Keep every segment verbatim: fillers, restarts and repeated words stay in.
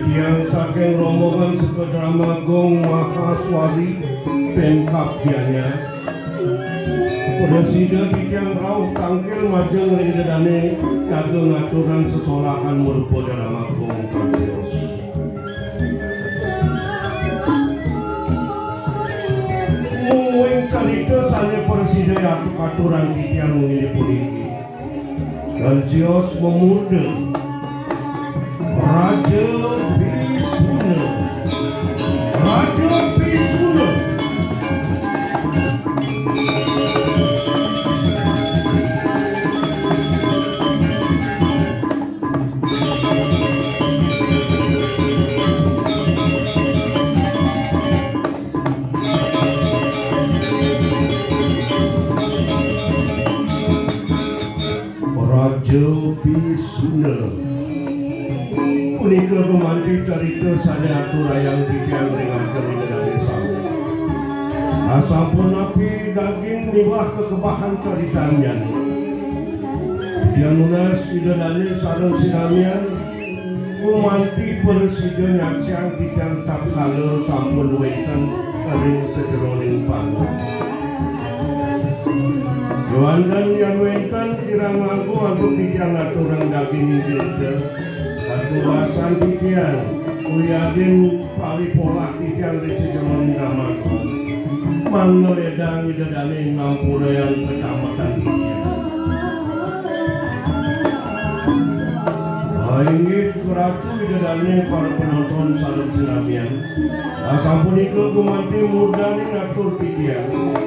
Tiang saking rombongan Sekodramagung Mahaswari, Pemkab Gianyar. Prasida titiang rauh tangkil majeng ring Ida Dane, jaga ngaturang sesolahan marupa drama gong kantios. Mungguing carita sane prasida aturang titiang inggih puniki. Kantios mamurda Raja Pisuna. Raja Pisuna. Raja Pisuna. Punika gumanti carita sane aturayang titiang ring ajeng Ida Dane sami. Asampun napi daging miwah kekebahan caritannyane. Titiang nunas Ida Dane sareng sinamian gumanti prasida nyaksiang titiang tatkala sampun wenten ring sajeroning panah. Duaning yan wenten kirang langkung antuk titiang ngaturang daging carita, katubasan titiang, wiadin paripolah titiang ring sajeroning drama gong. Mangda ledang Ida Dane ngampurayang katametan titiang. Ah, inggih Ratu Ida Dane, para penonton sareng sinamian. Asapunika gumanti murdaning atur titiang.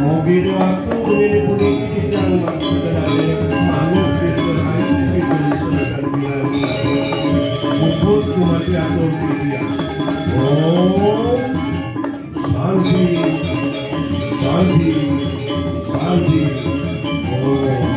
Mugi diwastu wengi puniki titiang matur Ida Dane manut dirgahayu titiang semeton bilang puput gumanti atur titiang. Om Santi, Santi, Santi, Om.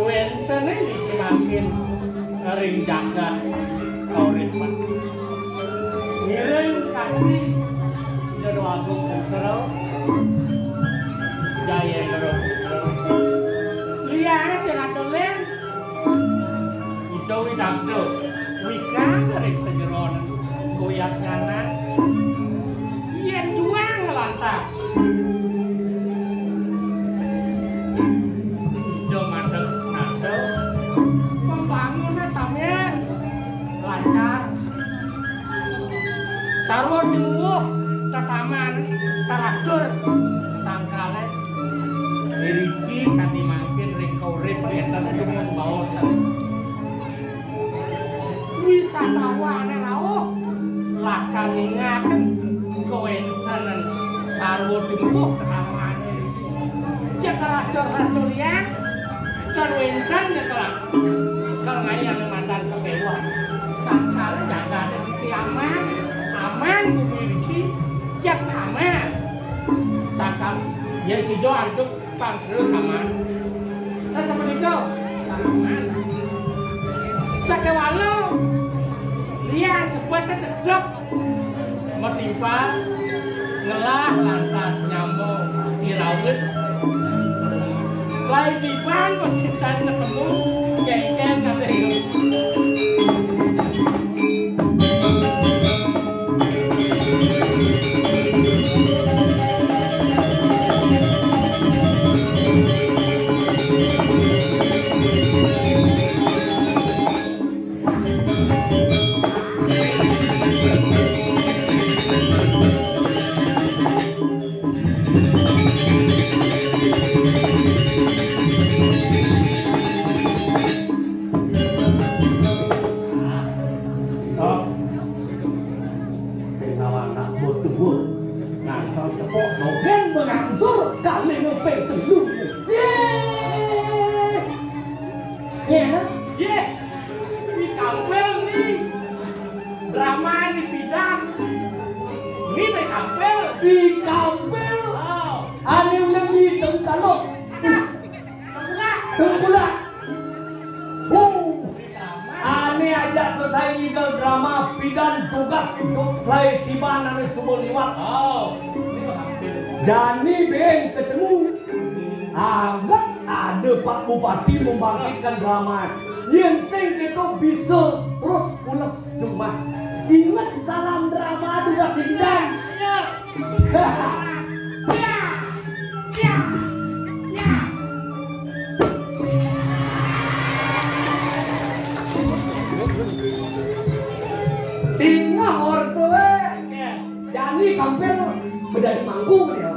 Wénten niki mangkin ring jagat kauripan. Ngiring kanti Ida Déwa Agung Putra, Jayendra Putra. Liané sing adoh lén, Ida Widakta wikan ring sajeroning kawiyatnyanan. Yén juang lantas Ida mandeg nata pembangunan samian lancar. Sarwa dimuwuh tetaman teratur sangkalé. Iriki kanti mangkin ring kaurip énten dumun baos. Wisatawané rauh lakar ningaken kawéntenan sarwa dimuwuh tetaman. Cek rasa-rasa liang, tan wénten nyekelak. Kal ngayang matan kebewa. Sangkal jagaté titi aman, aman bumi riki, cek aman. Sangkal, yén sida antuk pang terus aman. Nah, sapunika, aman. Sakéwala, liang sebet tetep matimpal, ngelah lantas nyambung irawit. Selain tiban, mesti kita ketemu, kengkeng kabeh. Tengkaluk. Tengkulak. Huh. Ané ajak sesai ngigel drama pidan tugas untuk klai tiban ané suba liwat. Oh. Jani bén ketemu. Anggap ada Pak Bupati membangkitkan drama. Yén sing kéto bisa terus pules jumah. Inget salam drama tugas pidan. Tingah ortoé. Jani kampil bedadi mangku dia.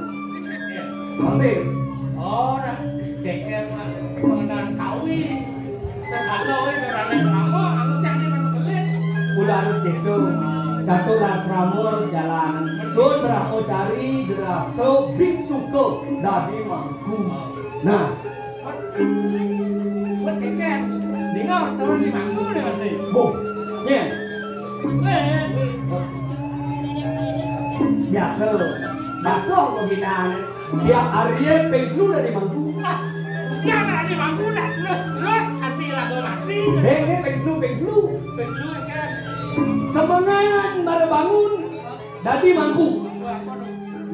Kampil. Oh, nah, geger mah pengenalan kawin. Segala wé darane lama, anu sing anu kelit. Kula harus itu. Catur asrama harus jalan. Sun Brahmacari Drasta Biksuka dadi mangku. Nah, buat tiket. Dina turun di mangku deh masih. Boh, nyén. Eh. Biasa. Batuh beginan. Tiap hari penglu dari mangku. Ah, dia nggak di mangku dah terus terus sampai lagu mati. Hei, ini penglu, penglu. Penglu kan. Semengan mara bangun dadi mangku.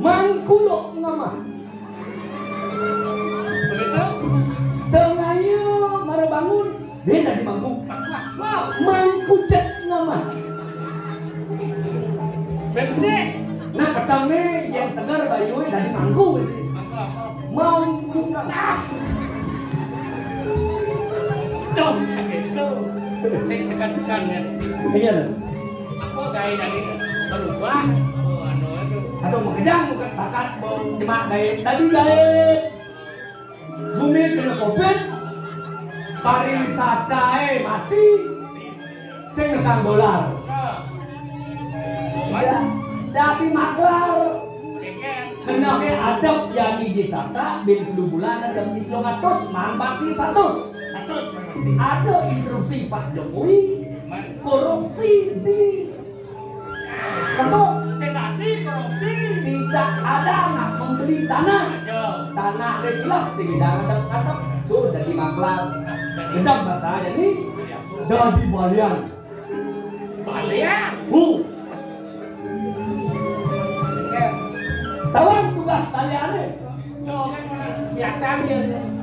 Mangku lo nama. Begitu. Tengah mara bangun. Dia dadi mangku. Mangku apa? Mangku cet nama. Bensik. Nah, petangné yang seger bayu dadi mangku. Mangku apa? Mangku kan. Ah. Dong, gitu. Sing sekan-sekan ya. Iya. Apa gaé dadi berubah? Oh, anu, anu. Aduh, makejang bukan bakat, mau nyemak gaé. Dadi gaé. Bumi kena covid, pariwisataé mati, sing nekang dolar. Ya, dadi maklar. Kena ke adep yang iji sata, bin puluh bulan adep di telung atus, mang bakti satus. Ada instruksi Pak Jokowi, korupsi di Satu, sing dadi korupsi. Tidak ada nak membeli tanah. Ada. Tanah adalah sing ada, ada. Sudah di maklar. Gedang bahasa aja nih. Dadi balian. Balian. Bu. Tawan tugas balian nih. Biasa dia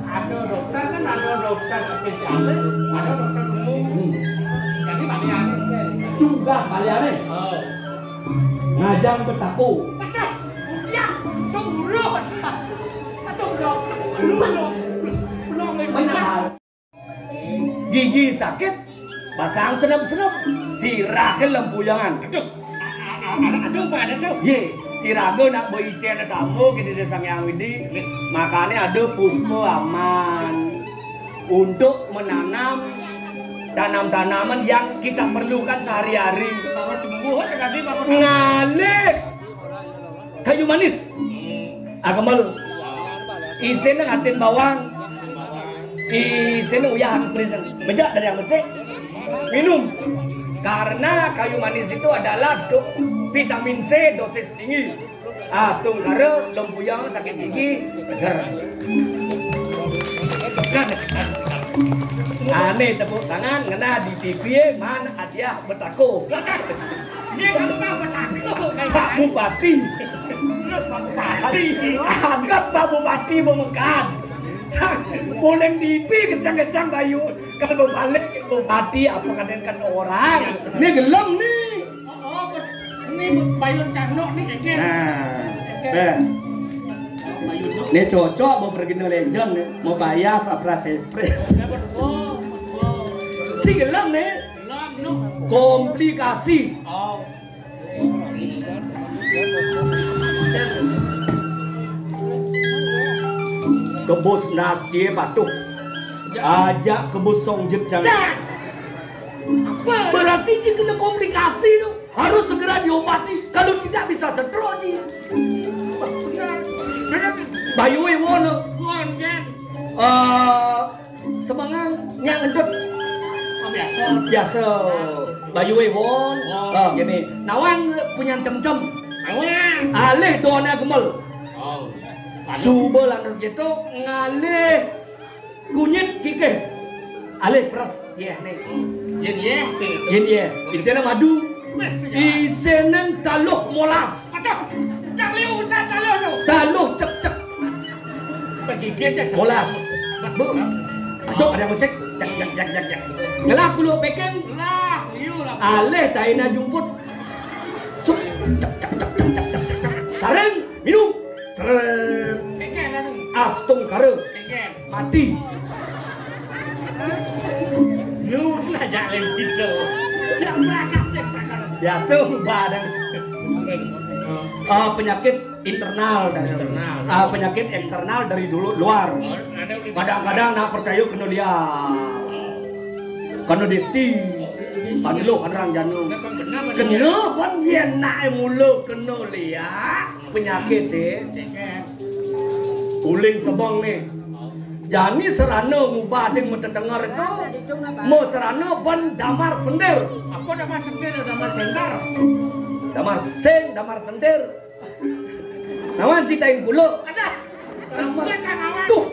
ada dokter kan, ada dokter spesialis, ada dokter umum. Hmm. Jadi balian. Tugas balian nih. Oh. Ngajang betako. Aduh, ya, itu buruk. Aduh, belum, belum, belum, belum. Mana hal? Gigi sakit, basang senep-senep, sirah ké lempuyangan. Aduh, a-, a-, aduh, Pak, aduh. Yé, iraga nak baicén tamu ké Ida Sang Hyang Widhi. Makané ada puspa aman untuk menanam tanam-tanaman yang kita perlukan sehari-hari. Sarwa tumbuh, tadi, Pak. Ngalih kayu manis. Akemel. Isiné atin bawang. Isiné uyah akemel. Bejak dari yang besik. Minum. Karena kayu manis itu adalah do-, vitamin C dosis tinggi. Astungkara lempuyang sakit gigi seger. Ané tepuk tangan ngena di T V man hadiah betako. Dia kan Pak Bupati. Pak Bupati. Pak Bupati. Anggap Pak Bupati bemengkad. Cang, boleh T V kesang-kesang bayu. Kalau balik Bupati apa kadang kan orang. Ini gelem nih. Oh, oh, ini bayun canok nih kayaknya. Nah, eh. Bayun, no? Ini cocok mau pergi legend nih. Mau bayar sapras sepres. Oh, oh. Cing gelem nih. Komplikasi. Kebus nas cie patuh. Ajak kebus song jep jangan. Berarti cie kena komplikasi tu. Harus segera diobati. Kalau tidak bisa stroke cie. Bayu iwon. Eh, Semangang nyak ngentut. Oh, biasa. Biasa. Bayu won. Oh. Ah, gini. Nawang punya cem-cem. Nawang. Alih dona gemel. Oh. Suba lantas kéto ngalih kunyit kikih. Alih peres yéh né. Yén yéh, yén yéh. Isiné madu. Isiné taluh molas. Aduh, yang liu usah taluh tu. Taluh cek-cek. Molas. Bu. Aduh, ada musik. Cek, cek, cek, cek, cek. Ngelah kuluk péking. Lah, liu lah. Alih taina jumput. Sup. Cek, cek, cek, cek, cek, cek, cek. Sareng, minum. Cret. Kéngkén langsung. Astungkara. Kéngkén. Mati. Lu ngajak lem gitu. Ya, prakasik, prakasik. Biasa ubah dah. Ah, penyakit internal dari internal. Ah, penyakit eksternal dari dulu luar. Oh, ada udah. Kadang-kadang nak percaya kena liak. Kena disti. Pandeluh kadang janu. Nah, bang benar, bang. Kena pan yén nak mula kena liak penyakit deh. Uling sebeng né. Jani serana ngubah ding matetenger to. Mo serana ban damar sendir. Apa damar sendir, damar senter? Damar sing, damar sendir. Nawan cita ing kula. Ada. Damar. Tuh.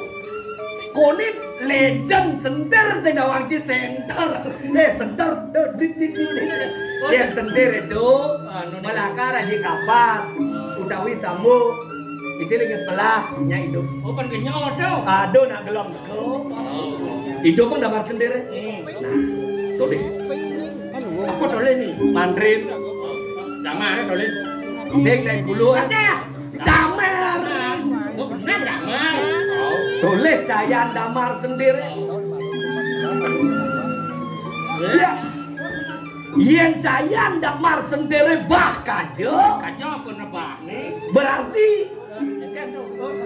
Koné legend sendir sing dawang ci senter. Eh, sendir. Tuh, dit, dit, dit, dit. Yang sendir itu anu, melakar aji kapas utawi sambu. Isi lagi sebelah nya hidup. Oh, kan kenyot tuh. Aduh, nak gelem tuh. Hidup kan damar sendir. Hmm. Nah, tuh deh. Apa tulis nih? Mandrin. Damar tulis. Sing naik dulu, ah. Ada. Damar. Oh, benar damar. Tulis cayan damar sendir. Ya. Yén cayan damar sendir bah kaja. Kaja kena bah nih. Berarti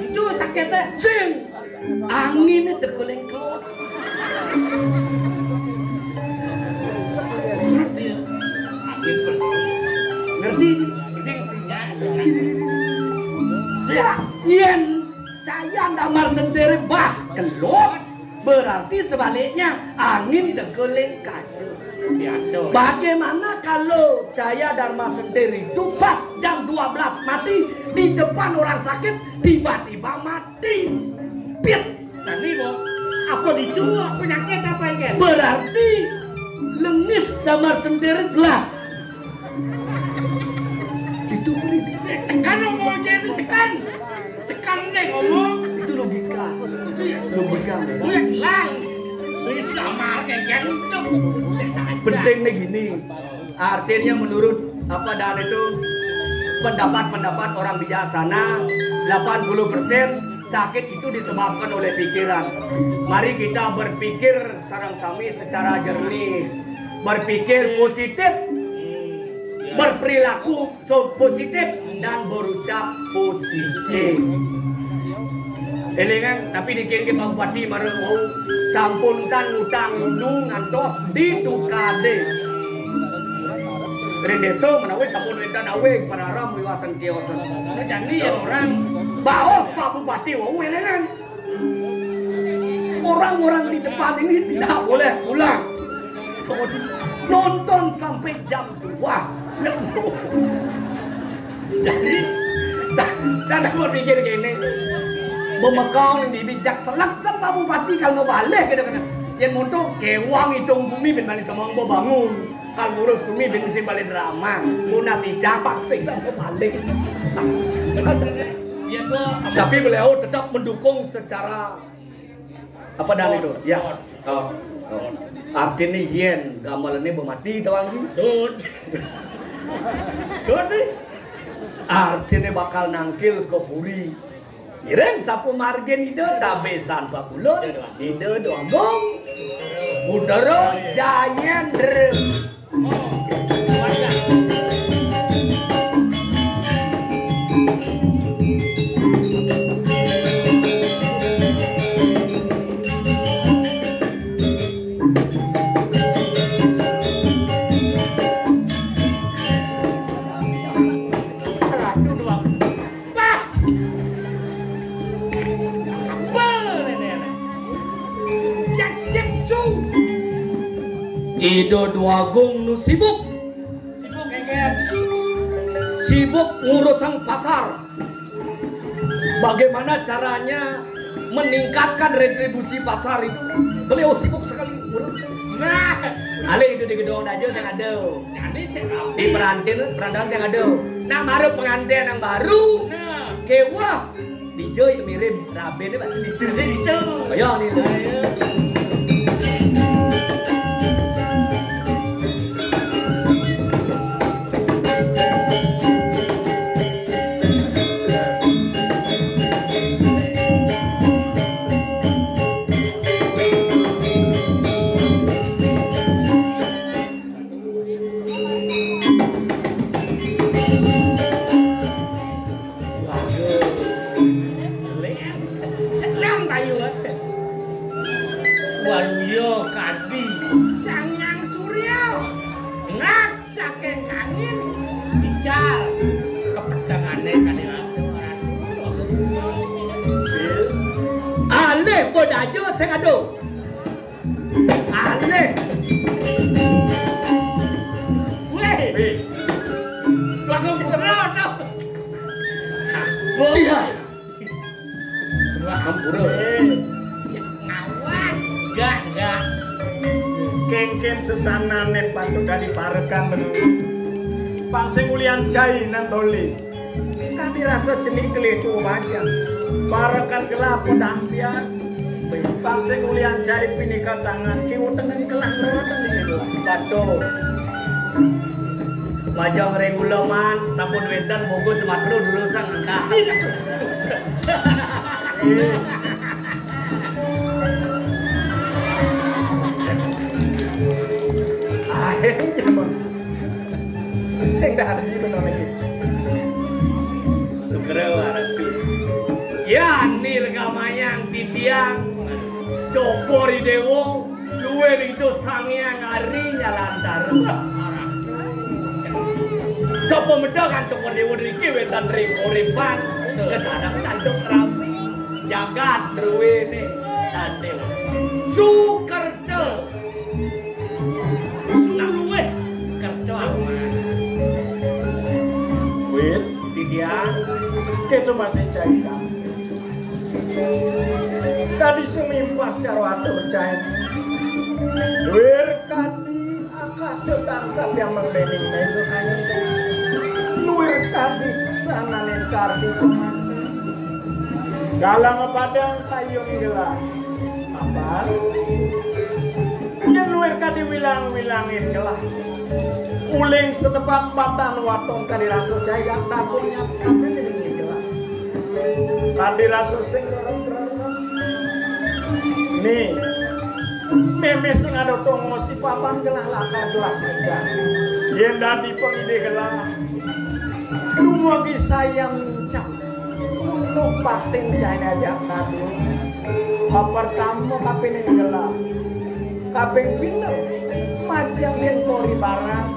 itu sakitnya. Sing. Anginé teka ling kelod. Ngerti? Ya, yén cayan damar sendir bah kelod, berarti sebaliknya angin teka ling kaca. Biasa. Bagaimana kalau cahaya Dharma Sendir itu pas jam dua belas mati di depan orang sakit, tiba-tiba mati? Pit. Tadi, Bu, apa ditu penyakit apa, Ken? Berarti lengis Damar Sendir lah. Itu pendidik. Eh, sekan ngomong aja itu, sekan. Sekan deh ngomong. Itu logika. Logika. Buat lang. Ini selamar kayak gitu. Pentingnya gini. Artinya menurut apa dan itu pendapat-pendapat orang bijaksana, delapan puluh persen sakit itu disebabkan oleh pikiran. Mari kita berpikir sareng sami secara jernih, berpikir positif, berperilaku so positif dan berucap positif. Élingang, tapi dikira Pak Bupati mara wau sampun san ngutang dulu ngantos ditukade. Ring désa menawi sampun wénten awig pararam wiwasan kios. Jani ya orang. Baos Pak Bupati wau élingang. Orang-orang di depan ini tidak boleh pulang. Nonton sampai jam dua. Jadi, cara berpikir gini, bemekal di bijak selak sama bupati kalau mau balik gitu kan. Yang monto kewang hitung bumi bin balik sama bangun. Kalau ngurus bumi bin mesti balik drama. Guna si cak sing sama balik. Tapi beliau tetap mendukung secara apa dan itu? Ya. Oh. Oh. Artinya yén gamelané bemati tawanggi. Sud. Sud. Artinya bakal nangkil ke puri. Iring sapu margin Ida tabesan pakulun Ida Dwagung. Putra Jayendra. Wah! Apa nenek? Yang cipsu. Ida Dwagung nu sibuk. Sibuk, Ken. Sibuk ngurusang pasar. Bagaimana caranya meningkatkan retribusi pasar itu? Beliau sibuk sekali ngurus. Nah, alih itu di gedung aja saya ada. Jadi saya di perantin, perantin saya ada. Nah, baru pengantin yang baru. Nah, kewah. Dijo yang mirip rabe ini pasti dijo. Dijo. Ayo nih. Ayo. Waduh. Lean. Lean bayu. Waluya kadi Sang Hyang Surya. Ngak saking angin. Ical. Kepetengane kadi rasa. Alih bodajo sing aduh. Alih. Weh. Weh. Langsung putra to. Cihak. Wah, ampura. Eh. Ngawan. Enggak, enggak. Kengken sesanane patut dadi parekan bener. Pang sing ulian cai nang doli. Kadi rasa cenik kelih tuwa bajang. Parekan gelap pedang pian. Pang sing ulian cai pinika tangan kiwu tengen kelang roten iki lho. Waduh. Bajang ring kula man, sampun wénten bungkus sematru dulu sang endah. Akhirnya, Bang. Sing dadi bener iki. Sugrawarapi. Ya nirgamayang titiang Cokor I Dewa, luwih ring Sang Hyang Ari nyalantara. Sapa medal kan Cokor Dewa niki wénten ring uripan, kesarang tanduk rami, jagat druwene tandil. Sukerta. Suluwih kerta aman. Wit, titiang, kita masih caikan. Dadi sing mimpas cara atur cain. Wir kadi akasa tangkap yang menglening mega kain. Luir kadi sananing kardi kemasi. Galang padang kayun gelah. Apa? Yen luir kadi wilang-wilangin gelah. Uling setepan patan waton kadi rasa jaya dago nyat tapi ngelingi gelah. Kadi rasa sing rerem-rerem. Nih, meme sing ada tongos di papan gelah lakar gelah meja. Yen dadi pengide gelah, dumugi saya mincang. Untuk pating cain aja nadu. Pertama kaping gelah. Kaping pinter majang yen kori barang.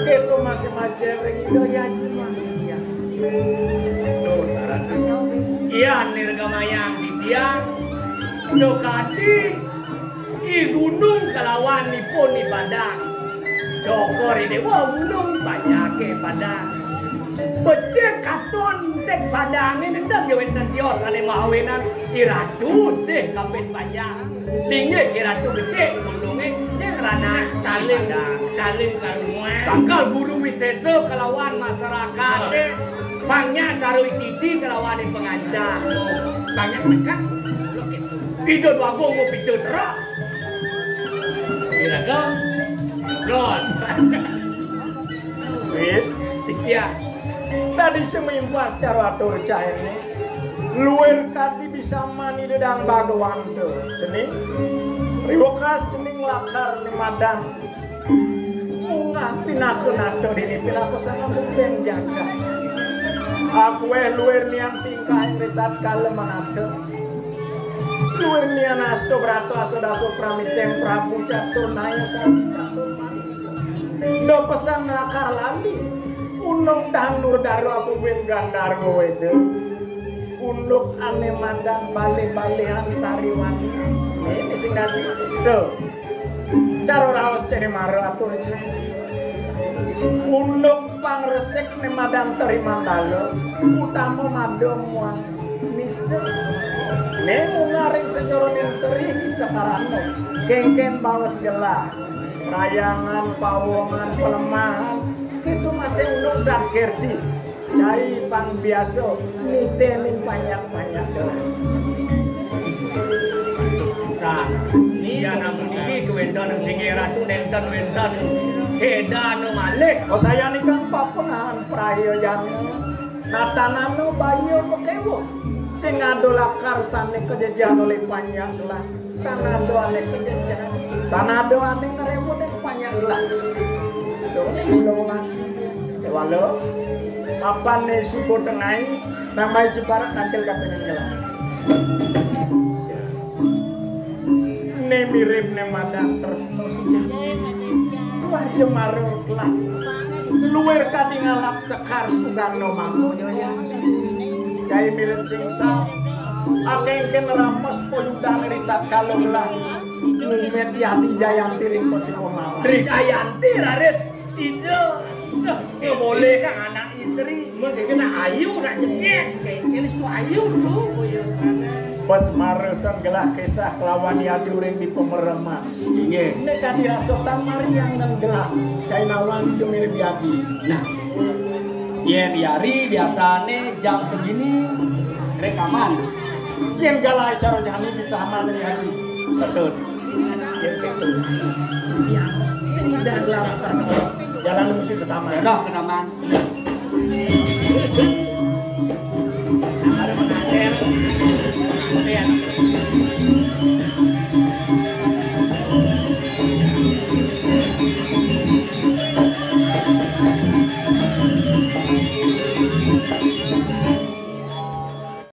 Keto masih majeng ring Ida Yaji Mania. Duh, iya nirgamayang titiang. Sukadi I gunung kalawan ipun I padang. Cokor I Dewa gunung banyake padang. Becik katon tek padang ini ndak ya wénten tios ane mahawenan I Ratu sih kapit banyak. Linggih I Ratu becik gununge ning ranah saling padang. Saling karuan. Sangkal guru wisesa kalawan masyarakat. Banyak cara titi kalawan pengajar. Banyak nekan. Ida Dwagung mau bicara. Iraga. Los. Wit. Sekian. Tadi semimpas cara atur cahene. Luir kadi bisa mani dedang Bhagawanta. Cening. Riwekas cening lakar nemadan. Munggah pinaka nata dini pinaka sangambung jagat. Akueh luir nian tingkah ing ritat kala manata. Luir nian asta brata asta dasa pramiting Prabu Catur Naya Sari Catur Manik. Do pesan rakar lali. Unuk danur daru apa buin gandar weda. Unduk ane madan balih-balihan tari wani. Ini sing dadi. Tuh. Cara raos cene mara atur cene. Unduk pangresik ne madan tari mandala. Utama madha muang. Né mungaring sajeroning teri tekarano. Kénkén baos gelah. Prayangan, pawongan, pelemahan. Kéto masih unduk Sat Gerdi. Cai pang biasa nitenin panjak-panjak gelah. Sa, iya namun iki kewéntenan Singgih Ratu nénten wénten sédana malih. Oh, sayanika papunahan prayojana. Natanana baya pakéwuh. Sing ada lakar sané kajejah olih panjak gelah. Tan ada ané kajejah. Tan ada ané ngréwunin panjak gelah. Tuh, ini kula nganti. Kéwala, mapan né suba tengai, nambahi jebarak nangkil kapénjing gelah. Né mirib né madan tresna sujati. Wah, jemara telah luir kadi ngalap sekar sugana mangkaya yati. Cai mirib sing sa. Akéngkén rames payudan ri tatkala gelah. Ngumit yati Jayanti ring pasika mara. Ri Jayanti raris ida. Duh, ya boleh kan anak istri. Mun kena ayu nak jegek. Kene ayu tuh. Bas mara sang gelah kesah kelawan yati ring di pemereman. Inggih. Nek kadi rasa tan mariang nang gelah. Cai nawang ijo mirip yati. Nah. Yén yari biasane jam segini rekaman. Yén galah acara jani di taman ri yati. Betul. Yén ketu. Ya, sing dah gelah. Jalan mesti ke taman. Ya dah ke taman.